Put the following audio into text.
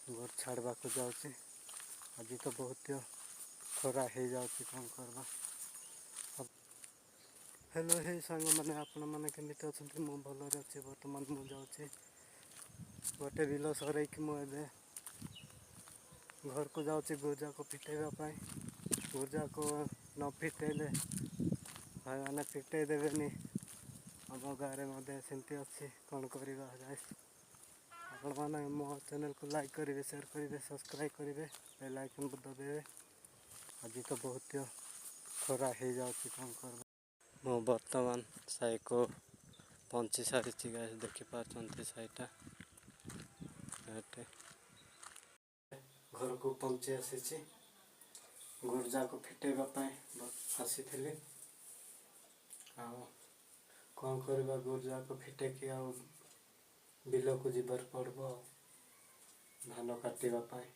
ଗୋରୁ ଛାଡ଼ବାକୁ ଯାଉଛି। ଆଜି ତ ବହୁତ ଖରା ହେଇଯାଉଛି, କ'ଣ କରିବା? ହ୍ୟାଲୋ ହେ ସାଙ୍ଗମାନେ, ଆପଣମାନେ କେମିତି ଅଛନ୍ତି? ମୁଁ ଭଲରେ ଅଛି। ବର୍ତ୍ତମାନ ମୁଁ ଯାଉଛି ଗୋଟେ ବିଲ ସରେଇକି, ମୁଁ ଏବେ ଘରକୁ ଯାଉଛି ଗୁରୁଯାକୁ ଫିଟେଇବା ପାଇଁ। ଗୁରୁଯାକୁ ନ ଫିଟେଇଲେ ଭାଇମାନେ ଫିଟେଇ ଦେବେନି। ଆମ ଗାଁରେ ମଧ୍ୟ ସେମିତି ଅଛି। କ'ଣ କରିବା ଗାଇସ୍? ଆପଣମାନେ ମୋ ଚ୍ୟାନେଲକୁ ଲାଇକ୍ କରିବେ, ସେୟାର କରିବେ, ସବସ୍କ୍ରାଇବ୍ କରିବେ, ବେଲ୍ ଆଇକନ୍କୁ ଦବାଇବେ। ଆଜି ତ ବହୁତ ଖରା ହେଇଯାଉଛି, କ'ଣ କରିବା? ମୁଁ ବର୍ତ୍ତମାନ ସାହିକୁ ପହଞ୍ଚି ସାରିଛି ଗାଇସ୍। ଦେଖିପାରୁଛନ୍ତି ସାହିଟା ଏଠି। ଘରକୁ ପହଞ୍ଚି ଆସିଛି। ଗୁର୍ଜାକୁ ଫିଟେଇବା ପାଇଁ ଆସିଥିଲି। ଆଉ କ'ଣ କରିବା? ଗୁର୍ଜାକୁ ଫିଟେଇକି ଆଉ ବିଲକୁ ଯିବାକୁ ପଡ଼ିବ ଆଉ ଧାନ କାଟିବା ପାଇଁ।